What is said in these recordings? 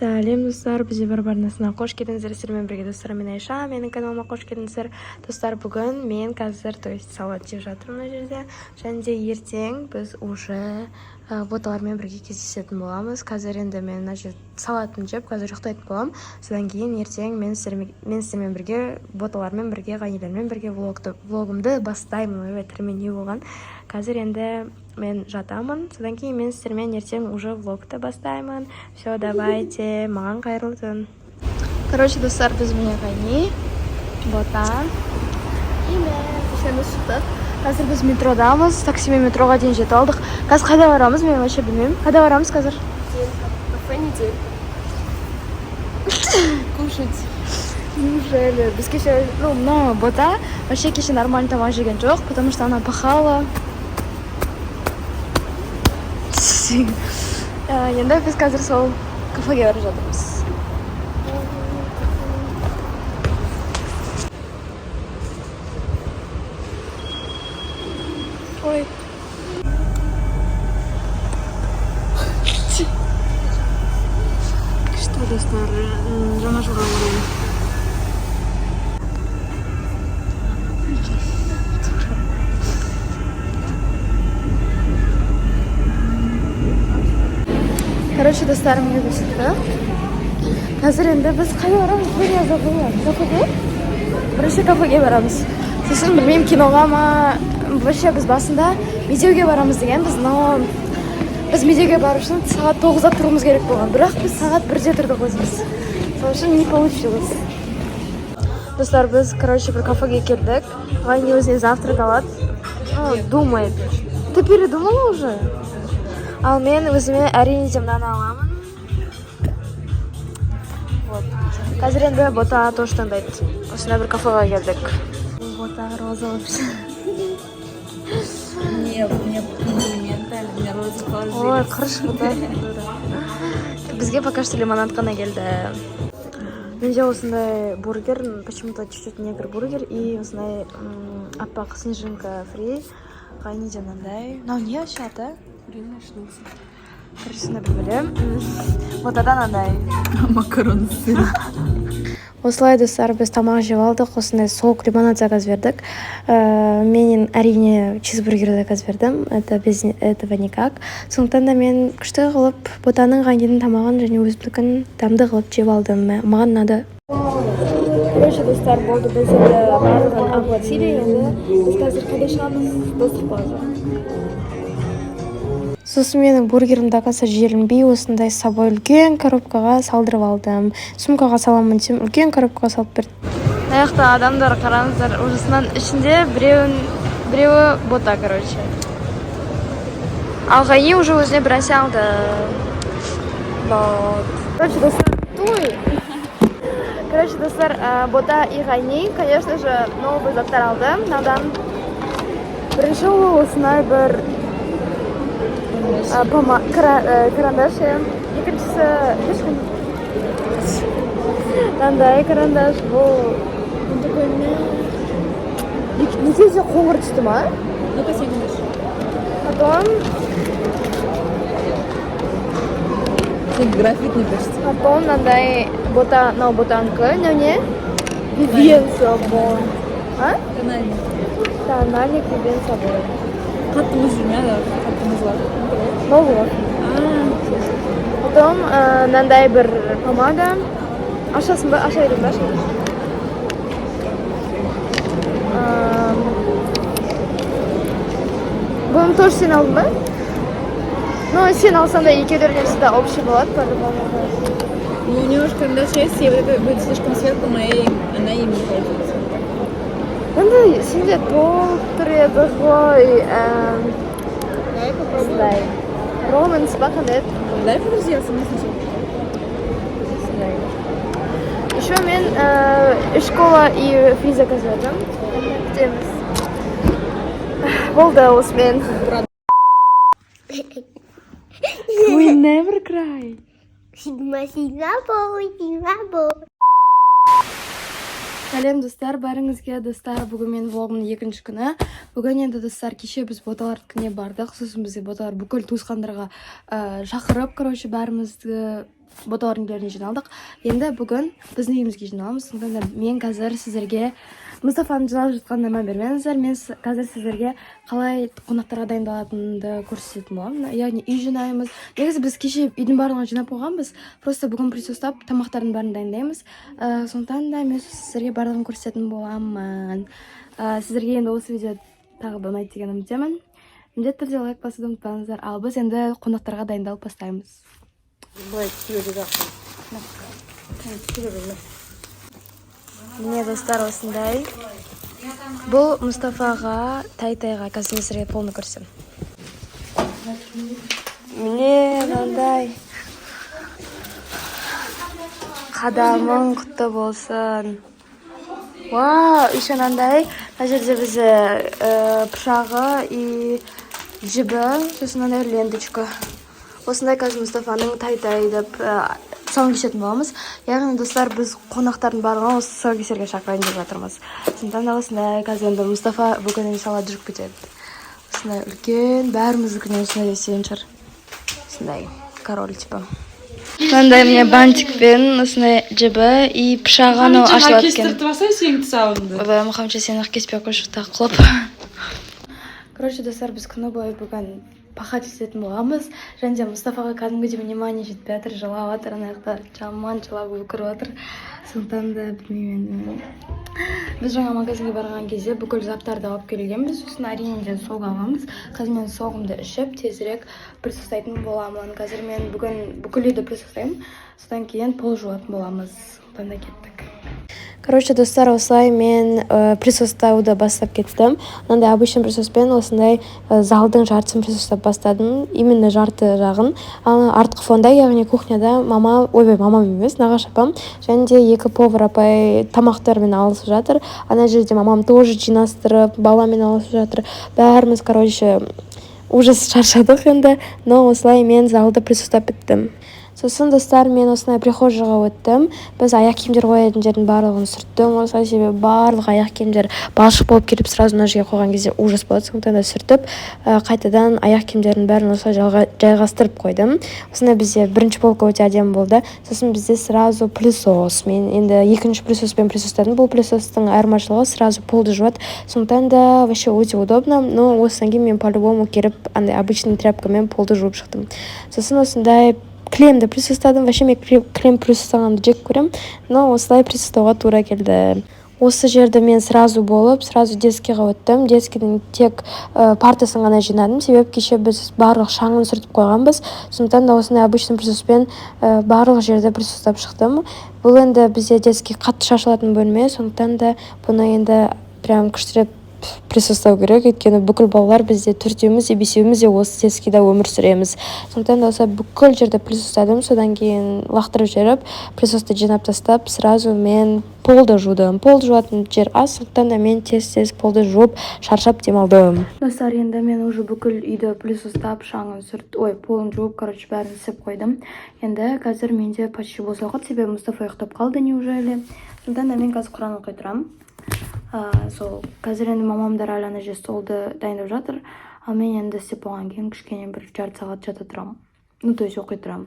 Сәлем, достар! Бізде бар арнасына қош келдіңіздер! Сіздермен бірге, достар, мен, Айша. Менің каналыма қош келдіңіздер! Достар, бүгін мен қазір, то есть, салат жеп жатырмын мына жерде. Және де ертең біз уже боталармен бірге кездесетін боламыз. Қазір енді мен мына жерде салатымды жеп, қазір ұйықтайтын боламын. Содан кейін ертең мен сіздермен бірге, боталармен бірге, Ғанилермен бірге влогымды бастаймын. Ойбай, тіліме не болған? Қазір енді мен жатамын, содан кейін мен сіздермен ертең уже влогты бастаймын. Все, давайте, маған қайырлы түн. Короче, достар, біз, міне, Ғани, Бота и мен үшеуміз шықтық. Қазір біз метродамыз, таксимен метроға дейін жетіп алдық. Қазір қайда барамыз, мен вообще білмеймін. Қайда барамыз қазір? Кафе «Неделька». Кушать. Неужели? Біз кеше, ну, мына Бота вообще кеше нормально тамақ жеген жоқ, потому что она пахала. Енді біз қазір сол кафеге бара жатырмыз. Ой. Что, достар, жаңа жылға орай. Короче, достар, міне, біз шықтық. Қазір енді біз қайда барамыз? Блин, я забыла. Кафеге? Бірінші кафеге барамыз. Сосын білмеймін, киноға ма. Вообще біз басында Медеуге барамыз дегенбіз, но біз Медеуге бару үшін сағат 9-да тұруымыз керек болған. Бірақ біз сағат 1-де тұрдық өзіміз. Сол үшін не получилось. Достар, біз, короче, бір кафеге келдік. Ғани өзіне завтрак алады. Ну, думает. Ты передумала уже? Ал мен өзіме, әрине де, мынаны аламын. Вот. Қазір енді Бота тоже таңдайды. Осындай бір кафеға келдік. Бота розовый. Нет, мне комплимент дали, мне розу положили. Ой, құрыш, Бота. Бізге пока что лимонад қана келді. Менде осындай бургер, почему-то чуть-чуть негр бургер и осындай аппақ снежинка фри. Ғайниде мынандай. Мынау не вообще аты? Куриная шницель. Короче, сондай бір бәле. Ботадан андай. Макароны с сыром. Осылай, достар, біз тамақ жеп алдық, осындай сок, лимонад заказ бердік. Мен, әрине, чизбургер заказ бердім, это без этого никак. Сондықтан да мен күшті қылып Ботаның, Ғанидың тамағын және өзімдікін дәмді қылып жеп алдым. Маған ұнады. Короче, достар, болды, біз енді барлығын оплатили. Енді біз қазір қайда шығамыз? Достық Плаза. Сосын менің бургерім до конца желінбей, осындай с собой үлкен коробкаға салдырып алдым. Сумкаға саламын десем, үлкен коробкаға салып берді. Мына жақта адамдар, қараңыздар, ужасынан ішінде біреуі Бота, короче. Ал Ғани уже өзіне бір нәрсе алды. Вот. Короче, достар, туй. Короче, достар, Бота и Ғани, конечно же, новый заттар алды. Мынадан бірінші ол осындай бір карандаш, иә. Екіншісі ешкім мынандай карандаш. Бұл Он такой мягкий. Неге де қоңыр түсті ма? Ну-ка, сен думаешь. Потом Сен графитный почти. Потом мынандай Бота, мынау Ботанікі. Мынау не? Вивьен Сабон, а? Тональный. Тональник Вивьен Сабон. Қатты мұз жүрме, да? Қатты мұз бар. Новый. Потом мынандай бір помада. Ашасың ба? Аша берейін ба? Аша берейін. Бұны тоже сен алдың ба? Ну, сен алсаң да, екеулеріне всегда общий болады по-любому. Ну, у нее же карандаш есть, и вот это будет слишком светло, моей, она им не пользуется. Енді сенде толып тұр еді ғой. Давай попробуем. Осындай. Романс па, қандай еді? Дай, подожди, я сама сначала. Осындай. Еще мен үш кола и фри заказ бердім. Күтеміз. Болды осымен. We never cry. Sigma, sigma boy, sigma boy. Сәлем, достар, бәріңізге! Достар, бүгін менің влогымның екінші күні. Бүгін енді, достар, кеше біз боталардікіне бардық. Сосын бізге боталар бүкіл туысқандарға шақырып, короче, бәрімізді. Боталардың үйлеріне жиналдық. Енді бүгін біздің үйімізге жиналамыз. Сондықтан да мен қазір сіздерге Мұстафаның жиналып жатқанына мән бермеңіздер. Мен қазір сіздерге қалай қонақтарға дайындалатынымды көрсететін боламын. Яғни үй жинаймыз. Негізі біз кеше үйдің барлығын жинап қойғанбыз. Просто бүгін пылесостап, тамақтардың бәрін дайындаймыз. Сондықтан да мен сіздерге барлығын көрсететін боламын. Сіздерге енді осы видео тағы да ұнайды деген үміттемін. Міндетті түрде лайк басуды ұмытпаңыздар. Ал біз енді қонақтарға дайындалып бастаймыз. Былай түсіре жақын. Түсіре. Міне, достар, осындай. Бұл Мұстафаға, тай-тайға. Қазір мен сіздерге полный көрсетемін. Міне, мынандай. Қадамың құтты болсын. Вау, еще мынандай. Мына жерде бізде пышағы и жібі, сосын мынандай ленточка. Осындай қазір Мұстафаның тай-тай деп тұсауын кесетін боламыз. Яғни, достар, біз қонақтардың барлығын осы тұсаукесерге шақырайын деп жатырмыз. Сондықтан да осындай қазір енді Мұстафа бүгін, иншалла, жүріп кетеді. Осындай үлкен, бәріміздікіне осындай десең шығар. Осындай король типа. Мынандай, міне, бантикпен осындай жібі и пышағы анау ашылады екен. Кестіртіп алсай сенің тұсауыңды. Ойбай, Мұхамеджан, сен ақ кеспей ақ қойшы, тағы құлап. Короче, достар, біз күні бойы бүгін пахать ететін боламыз. Және де Мұстафаға кәдімгідей внимание жетпей жатыр, жылап жатыр ана жақта, жаман жылап өкіріп жатыр. Сондықтан да білмеймін енді. Біз жаңа магазинге барған кезде бүкіл заттарды алып келгенбіз. Сосын, әрине де, сок аламыз. Қазір мен согымды ішіп, тезірек пылесостайтын боламын. Қазір мен бүгін бүкіл үйді пылесостаймын. Содан кейін пол жуатын боламыз. Сондықтан да кеттік. Короче, достар, осылай мен пылесостауды бастап кеттім. Мынандай обычный пылесоспен осындай залдың жартысын пылесостап бастадым. Именно жарты жағын. Ал артқы фонда, яғни кухняда мама, ойбай, мамам емес, нағашы апам және де екі повар апай тамақтармен алысып жатыр. Ана жерде мамам тоже жинастырып, баламен алысып жатыр. Бәріміз, короче, ужас шаршадық енді, но осылай мен залды пылесостап біттім. Сосын, достар, мен осындай прихожийға өттім. Біз аяқ киімдер қоятын жердің барлығын сүрттім осылай, себебі барлық аяқ киімдер балшық болып келіп, сразу мына жерге қойған кезде ужас болады. Сондықтан да сүртіп, қайтадан аяқ киімдердің бәрін осылай жайғастырып қойдым. Осындай бізде бірінші полка өте әдемі болды. Сосын бізде сразу пылесос. Мен енді екінші пылесоспен пылесостадым. Бұл пылесостың айырмашылығы: сразу полды жуады, сондықтан да вообще өте удобно. Но осыдан кейін мен по-любому келіп, андай обычный тряпкамен полды жуып шықтым. Сосын осындай кілемді пылесостадым. Вообще мен кілем пылесостағанды жек көремін, но осылай пылесостауға тура келді. Осы жерді мен сразу болып, сразу детскийға өттім. Детскийдің тек партасын ғана жинадым, себебі кеше біз барлық шаңын сүртіп қойғанбыз. Сондықтан да осындай обычный пылесоспен барлық жерді пылесостап шықтым. Бұл енді бізде детский қатты шашылатын бөлме, сондықтан да бұны енді прям күштіреп пылесостау керек, өйткені бүкіл балалар бізде төртеуміз де, бесеуміз де осы детскийда өмір сүреміз. Сондықтан да осылай бүкіл жерді пылесостадым. Содан кейін лақтырып жіберіп, пылесосты жинап тастап, сразу мен полды жудым. Пол жуатын жер аз, сондықтан да мен тез тез полды жуып, шаршап демалдым. Достар, енді мен уже бүкіл үйді пылесостап, шаңын сүрт, ой, полын жуып, короче, бәрін істеп қойдым. Енді қазір менде почти бос уақыт, себебі Мұстафа ұйықтап қалды, неужели. Сондықтан да мен қазір Құран оқи тұрамын. Сол қазір енді мамамдар әлі ана жерде столды дайындап жатыр, ал мен енді істеп болғаннан кейін кішкене бір жарты сағат жата тұрамын, ну, то есть оқи тұрамын.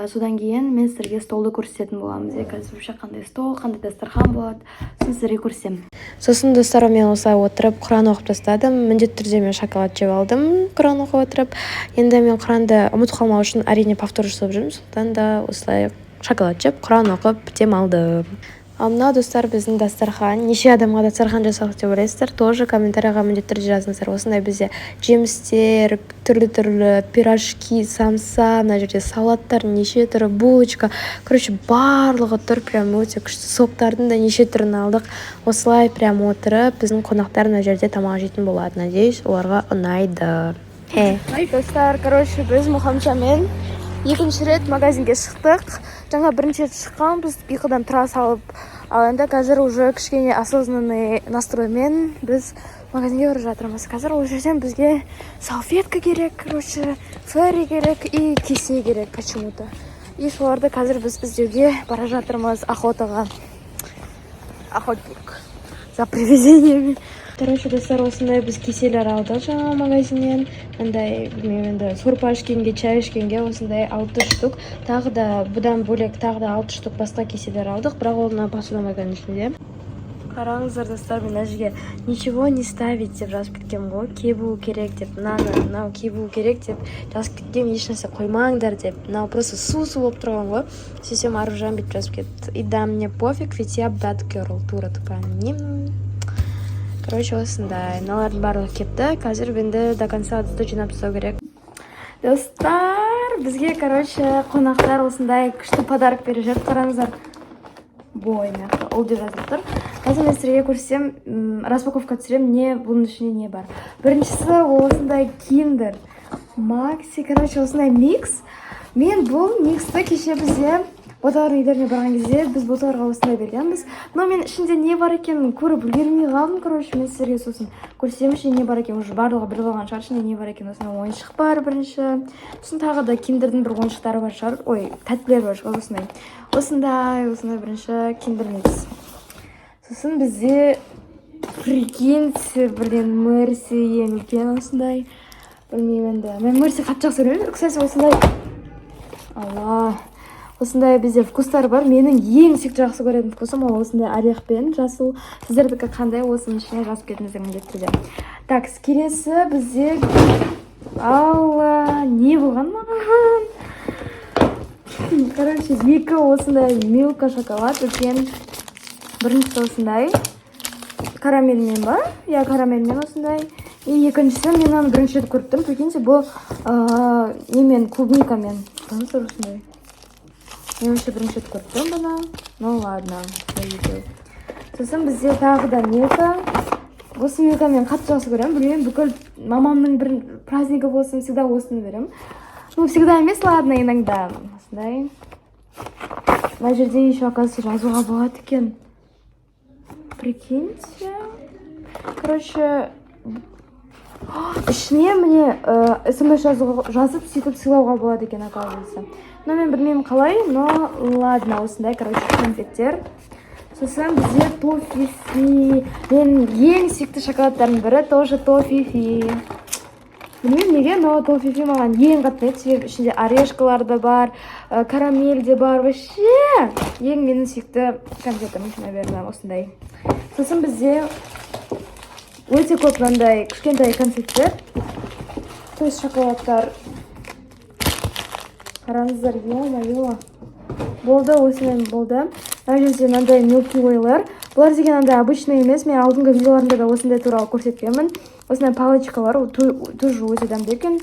Содан кейін мен сіздерге столды көрсететін боламын. Бізде қазір вообще қандай стол, қандай дастархан болады, соны сіздерге көрсетемін. Сосын, достар, мен осылай отырып Құран оқып тастадым. Міндетті түрде мен шоколад жеп алдым Құран оқып отырып. Енді мен Құранды ұмытып қалмау үшін, әрине, повтор жасап жүрмін, сондықтан да осылай шоколад жеп, Құран оқып демалдым. Ал мынау, достар, біздің дастархан. Неше адамға дастархан жасадық деп ойлайсыздар? Тоже комментарийға міндетті түрде жазыңыздар. Осындай бізде жемістер, түрлі түрлі пирожки, самса, мына жерде салаттар неше түрі, булочка, короче, барлығы тұр. Прям өте күшті. Соктардың да неше түрін алдық. Осылай прям отырып біздің қонақтар мына жерде тамақ жейтін болады. Надеюсь, оларға ұнайды. Достар, короче, біз Мұхамшамен екінші рет магазинге шықтық. Жаңа бірінші рет шыққанбыз ұйқыдан тұра салып, ал енді қазір уже кішкене осознанный настроймен біз магазинге бара жатырмыз. Қазір ол жерден бізге салфетка керек, короче, Ферри керек и кесе керек почему то. И соларды қазір біз іздеуге бара жатырмыз, охотаға, охотник. За привидениями. Короче, достар, осындай біз кеселер алдық жаңа магазиннен. Мындай, білмеймін енді, сорпа ішкенге, чай ішкенге осындай алты штук. Тағы да бұдан бөлек тағы да алты штук басқа кеселер алдық, бірақ ол мына посудомойканың ішінде. Қараңыздар, достар, мен мына жерге «ничего не ставить» деп жазып кеткенмін ғой, кебу керек деп, мынаны, мынау кебу керек деп жазып кеткенмін, ешнәрсе қоймаңдар деп. Мынау просто су су болып тұрған ғой. Сөйтсем, Аружан бүйтіп жазып кетті: «И да, мне пофиг, ведь я bad girl». Тура тупая. Короче, осындай мыналардың барлығы кепті. Қазір енді до конца ыдысты жинап тастау керек. Достар, бізге, короче, қонақтар осындай күшті подарок беріп жіберді. Қараңыздар, бой, мына жақта «ұл» деп жазылып тұр. Қазір мен сіздерге көрсетсем, распаковка түсіремін, не бұның ішінде не бар. Біріншісі ол осындай Киндер Макси, короче, осындай микс. Мен бұл миксті кеше бізде боталардың үйлеріне барған кезде біз боталарға осындай бергенбіз, но мен ішінде не бар екенін көріп үлгермей қалдым. Короче, мен сіздерге сосын көрсетемін ішінде не бар екенін, уже барлығы біліп алған шығар ішінде не бар екенін. Осындай ойыншық бар бірінші, сосын тағы да Киндердің бір ойыншықтары бар шығар, ой, тәттілер бар шығар. Осындай бірінші Киндер микс. Сосын бізде, прикиньте, блин, Мерси ең үлкен осындай. Білмеймін енді, мен Мерси қатты жақсы көремін. Кстати, осындай, алла, осындай бізде вкустар бар. Менің ең сүйікті, жақсы көретін вкусым ол осындай орех пен жасыл. Сіздердікі қандай, осының ішіне жазып кетіңіздер міндетті түрде. Так, келесі бізде, алла, не болған маған? Короче, екі осындай Милка шоколад үлкен. Біріншісі осындай карамельмен ба, иә, карамельмен осындай. И екіншісі, мен оны бірінші рет көріп тұрмын, прикиньте, бұл немен, клубникамен. Қараңыздар, осындай. Мен вообще бірінші рет көріп тұрмын бұны, ну ладно, екеу. Сосын бізде тағы да Милка. Осы Милка мен қатты жақсы көремін, білмеймін, бүкіл мамамның бір празднигі болсын, всегда осыны беремін. Ну, всегда емес, ладно, иногда. Осындай мына жерде еще, оказывается, жазуға болады екен, прикиньте. Короче, ішіне міне СМС жазуға, жазып, сөйтіп сыйлауға болады екен, оказывается. Но мен білмеймін қалай, но ладно. Осындай, короче, конфеттер. Сосын бізде Тофифи, менің ең сүйікті шоколадтардың бірі тоже Тофифи. Білмеймін неге, но Тофифи маған ең қатты ұнайды, себебі ішінде орешкалар да бар, карамель де бар. Вообще ең менің сүйікті конфетім, наверное, осындай. Сосын бізде өте көп мынандай кішкентай конфеттер, то есть шоколадтар. Қараңыздар, ё-моё. Болды, осымен болды. Мына жерде мынандай Milky Way'лар. Бұлар деген андай обычный емес, мен алдыңғы видеоларымда да осындай туралы көрсеткенмін. Осындай палочкалар, ол тоже өте дәмді екен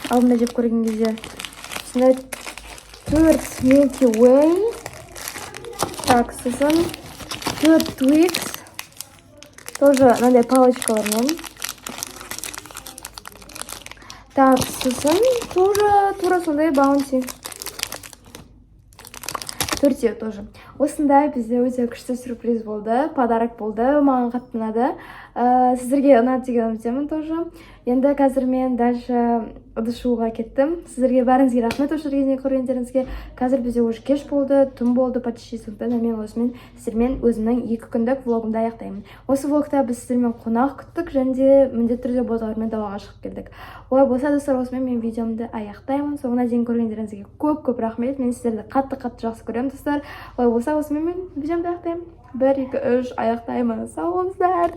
алдында жеп көрген кезде. Осындай төрт Milky Way. Так, сосын төрт Twix, тоже мынандай палочкалармен. Так, сосын тоже тура сондай Баунти, төртеу тоже. Осындай бізде өте күшті сюрприз болды, подарок болды. Маған қатты ұнады. Сіздерге ұнады деген үміттемін тоже. Енді қазір мен дальше ыдыс жууға кеттім. Сіздерге бәріңізге рахмет осы жерге дейін көргендеріңізге. Қазір бізде уже кеш болды, түн болды почти, сондықтан да мен осымен сіздермен өзімнің 2 күндік влогымды аяқтаймын. Осы влогта біз сіздермен қонақ күттік және де міндетті түрде боталармен далаға шығып келдік. Олай болса, достар, осымен мен видеомды аяқтаймын. Соңына дейін көргендеріңізге көп көп рахмет. Мен сіздерді қатты қатты жақсы көремін, достар. Олай болса, осымен мен видеомды аяқтаймын. Бір, екі, үш, аяқтаймын. Сау болыңыздар.